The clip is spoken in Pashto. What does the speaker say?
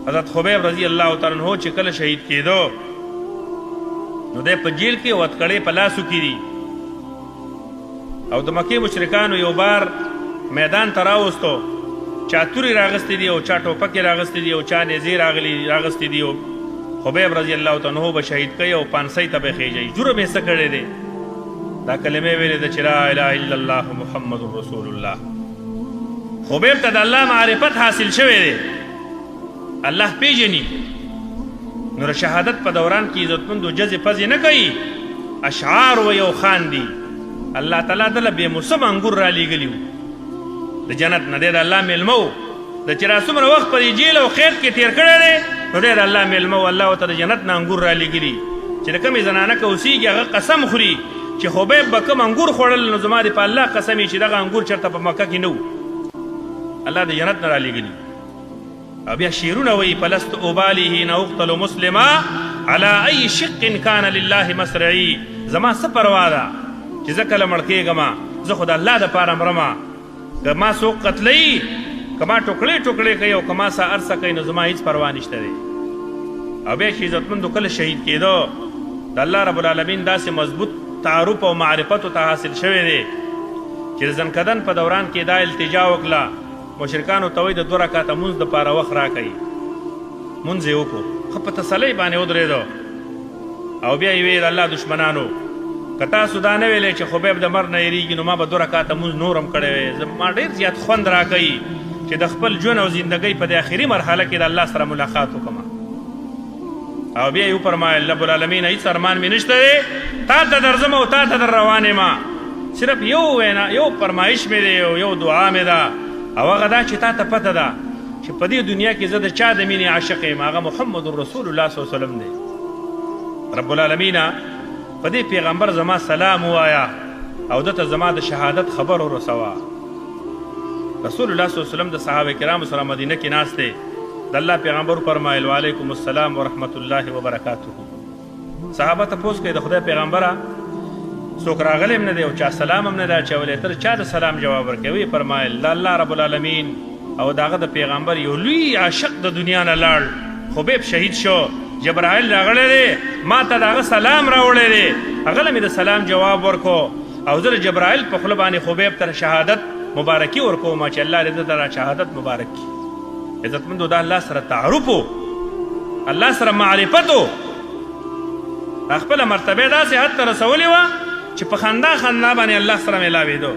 حضرت خبیب رضی الله تعالی عنہ چې کله شهید کېدو، نو دی په جیل کې وتکړې په لاسو کې دي، او د مکې مشرکانو یو بار میدان ته راوستو، چا تورې راغستې دي او چا ټوپکې راغستې دي او چا نیزې راغلي راغستې دي، او خبیب رضی الله تعالی عنہ به شهید کوي او پانسۍ ته به خېژوي. جرم یې څه کړی دی؟ دا کلمه ویلې ده چې لا اله الا الله محمد رسول الله. خبیب ته د الله معرفت حاصل شوی دی، الله پیژني. نو د شهادت په دوران کې عزتمندو جزې پزې نه کوي، اشعار وایي او خاندي. الله تعالی دله بې موسمه انګور را لیږلي وو د جنت نه، دی د الله مېلمه و. د چې را څومره وخت په دې جیل او قید کې تېر کړی دی، نو دی د الله مېلمه و. الله ورته د جنت نه انګور را لیږلي چې د کومې زنانه که اوسېږي هغه قسم خوري چې خبیب به کوم انګور خوړل، نو زما دې په الله قسم وي چې دغه انګور چېرته په مکه کې نه وو، الله د جنت نه را لیږلي. او بیا شعرونه وایي: فلست ابالي حين اقتل مسلما على اي شق كان لله مسرعي. زما څه پروا ده چې زه کله مړ کېږم، زه خو د الله دپاره مرم. که ما څوک قتلوي، که ما ټوکړې ټوکړې کوي او که ما څه هر څه کوي، نو زما هیڅ پروا نشته دی. او بیا چې عزتمندو کله شهید کېدو، د الله رب العالمین داسې مضبوط تعارف او معرفت ته حاصل شوی دی چې د ځنکدن په دوران کې دا التجا وکړه، مشرکانو ته وایي د دوه رکعته مونځ دپاره وخت راکړئ. مونځ یې وکړو، ښه په تسلۍ باندې ودرېدو او بیا یې ویل: الله دشمنانو، که تاسو دا نه ویلی چې خبیب د مرګ نه یریږي، نو ما به دوه رکعته مونځ نور هم کړی وی. ما ډېر زیات خوند راکوي چې د خپل ژوند او زندګۍ په دې اخري مرحله کې د الله سره ملاقات وکړم. او بیا یې وفرمایل: رب العالمین، هیڅ ارمان مې نشته دی، تا ته درځم او تا ته در روان یم. صرف یو وینا، یو فرمایش مې دی او یو دعا مې ده، او هغه دا چې تا ته پته ده چې په دې دنیا کې زه د چا د مینې عاشق یم، هغه محمد رسول الله صلی الله علیه وسلم دی. رب العالمین، په دې پیغمبر زما سلام ووایا او ده ته زما د شهادت خبر ورسوه. رسول الله صلی الله علیه وسلم د صحابه کرامو سره مدینه کې ناست دی. د الله پیغمبر فرمایل: وعلیکم السلام ورحمت الله وبرکاته. صحابه تپوس کوي: د خدای پیغمبره، څوک راغلی هم نه دی او چا سلام هم نه دی اچولی، ته چا د سلام جواب ورکوي؟ ویې فرمایل: د الله رب العالمین او د هغه د پیغمبر یو لوی عاشق د دنیا نه لاړ، خبیب شهید شو. جبرائیل راغلی دی، ما ته د هغه سلام راوړی دی، هغه له مې د سلام جواب ورکو، او زه د جبرائیل په خوله باندې خبیب ته شهادت مبارکي ورکوم چې الله دې ده ته شهادت مبارک کړي. عزتمندو، دا الله سره تعارف، الله سره معرفت، خپله مرتبه داسې حد ته رسولې وه چې په خندا خندا باندې الله سره ملاوېدو.